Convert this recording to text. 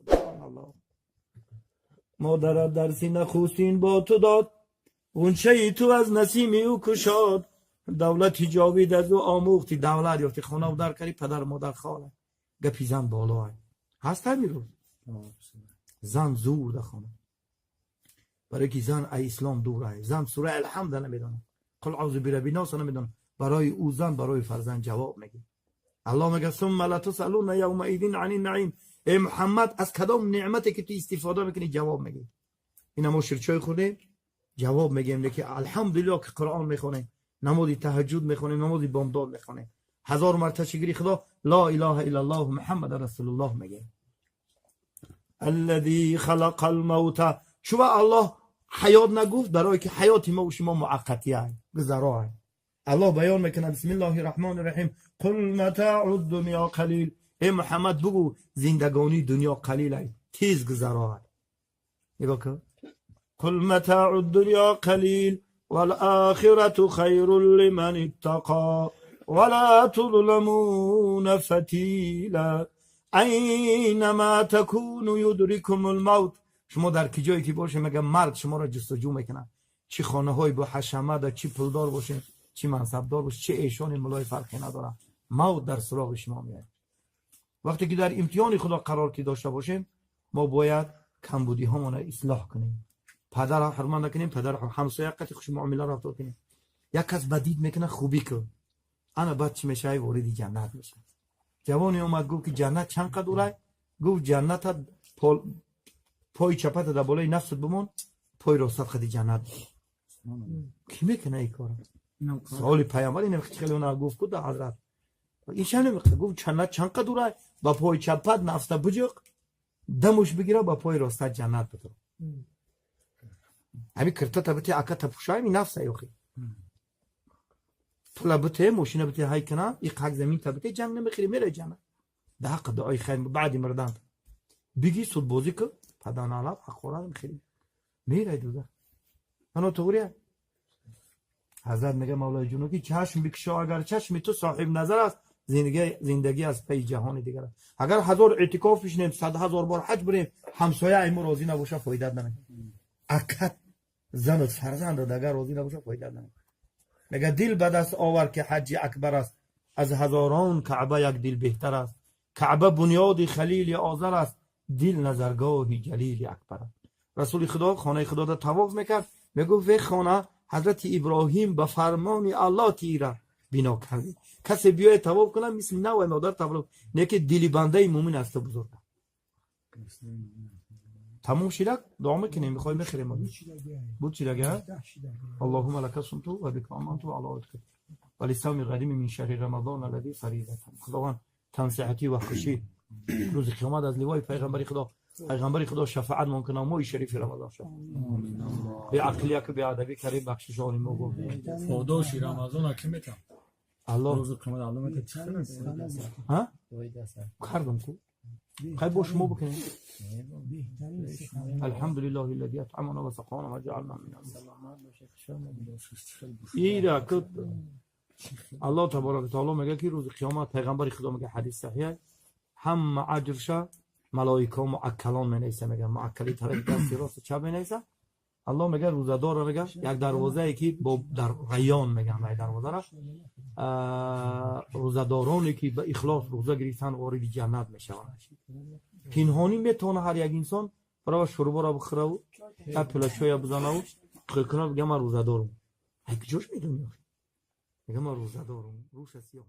Субҳаналлоҳ. Модарат дарси нахустин бо ту дод, ғунчаи ту аз насими ӯ кушод, давлати ҷовид аз ӯ омӯхтӣ, давлат ёфтӣ, хонаву дар кардӣ, падару модар хола. Гапи зан боло ҳаст. Ҳамин рӯз зан зур да хона, барои ки зан ай ислом дур ай. Зан сураи Алҳамда намедонад, قل أعوذ برب الناس намедонад. Барои ӯ зан барои фарзанд ҷавоб мегӯяд. Аллоҳ мегӯяд: ثم لتسألن يومئذ عن النعيم. Эй Муҳаммад, аз кадом неъмате ки ту истифода мекунӣ, ҷавоб мегӯӣ. Ина мо ширчой хӯрдем, ҷавоб мегӯем, леки алҳамдулиллоҳ, ки Қуръон мехонем, намози таҳаҷҷуд мехонем, намози бомдод мехонем, ҳазор марта шукри Худо, لا إله إلا الله محمد رسول الله мегӯем. الذي خلق الموت. Чува Аллоҳ ҳаёт нагуфт? Барое ки ҳаёти мо шумо муаққатия, гузаро. Аллоҳ баён мекунад: بسم الله الرحمن الرحيم، قل متاع الدنيا قليل. Эй Муҳаммад, бугӯ, зиндагонии дунё قليل, тез гузаро. Нигоҳ кун: قل متاع الدنيا قليل والآخرة خير لمن اتقى ولا تظلمون فتيلا. أينما تكونوا يدرككم الموت. Шумо дар ки ҷое ки боше, мега, марг шуморо ҷустуҷӯ мекунад. Чӣ хонаҳои бо ҳашамада, чӣ пулдор бошем, чӣ мансабдор бош, чӣ эшони мулои, фарқе надорад, мавт дар суроғи шумо меояд. Вақте ки дар имтиҳони Худо қарор ки дошта бошем, мо бояд камбудиҳомонро ислоҳ кунем, падарро ҳурмат накунем, падар ҳамсоя қати хуш муомила рафтор кунем. Як кас бадид мекунад, хубӣ кун. Ана баъд чӣ мешавад? Вориди ҷаннат мешавад. Ҷавоне омад, гуфт, ки ҷаннат чанд қад урай? Гуфт: ҷанната пои чапата дар болои нафсат бимон, пои ростат қади ҷаннат. Кӣ мекуна ин кора? Суоли пайғамбар ин хеле гуфт ку да ҳазрат ин шам намекунад. Гуфт: ҷаннат чанд қад урай? Ба пои чапат нафста буҷиқ, дамуш бигира, ба пои ростат ҷаннат бидор. Ҳами киртата бите, аката пушаеми нафса ёхи, пула бите, мошина бите, ҳай кина иқак заминта бите, ҷанг намехӯри, мераи ҷаннат. Да ҳаққ дуои хайр баъди мурдан биги, судбозӣ ку, паданалаб ҳақорат мехӯри, мерай дузах. Ано туғрия. Ҳазрат мега, мавлои ҷуно, ки чашм бикушо, агар чашми ту соҳиб назар аст, зиндагӣ аз пайи ҷаҳони дигар аст. Агар ҳазор эътикоф бишинем, 100 000 бор ҳаҷ бирем, ҳамсоя ай мо розӣ набоша, фоидат намекунад. Акат, занат, фарзандат агар розӣ набоша, фоидат намекунад. Мега: дил ба даст овар, ки ҳаҷҷи акбар аст, аз ҳазорон Каъба як дил беҳтар аст. Каъба бунёди Халили Озар аст, дил назаргоҳи Ҷалили Акбар аст. Расули Худо хонаи Худода тавоф мекард, мегуфт: ве хона, ҳазрати Иброҳим ба фармони Аллоҳ тира бино кард. Касе биёяд тавоф кунад, мисли навай модар таваллуд не, ки дили бандаи мӯмин аз ту бузург. Тамом шидак, дуо мекунем, мехоҳем, мехӯрем. Буд чидага. اللهم لك صمت وبك آمنت وعلى وعدك ولصوم غد من شهر رمضان الذي فرضت. Худованд тансиҳатӣ ва хушӣ рӯзи қиёмат аз ливои пайғамбари Худо, пайғамбари Худо шафаат мон кунам, моҳи шарифи Рамазон шав. Беақлияку беадабӣ карим, бахшишони мо гуфт. Подоши Рамазона ки метам? Аллоҳ. Рӯзи қиёмат Аллоҳ метам. Ҳа, кардам ку қай бо шумо бикунем. الحمد لله الذي أطعمنا وسقانا وجعلنا من ира. Аллоҳ تبارك تعالى мега, ки рӯзи қиёмат пайғамбари Худо мега, ҳадис саҳиҳ, ҳама аҷрша малоика муаккалон менависа. Мега, муаккали тарафи дасти росту чап менависа. Аллоҳ мега, рӯзадорро, мега, як дарвозае ки бо дар Райён меган, ай дарвозара рӯзадороне ки ба ихлос рӯза гирифтан, вориди ҷаннат мешаванд. Пинҳонӣ метавона ҳар як инсон барава шӯрборо бихӯраву як пила чоя бизанаву куна, бига: ман рӯзадорум. Ай куҷош медони? Мега: ман рӯзадорум, рӯша сиёҳ.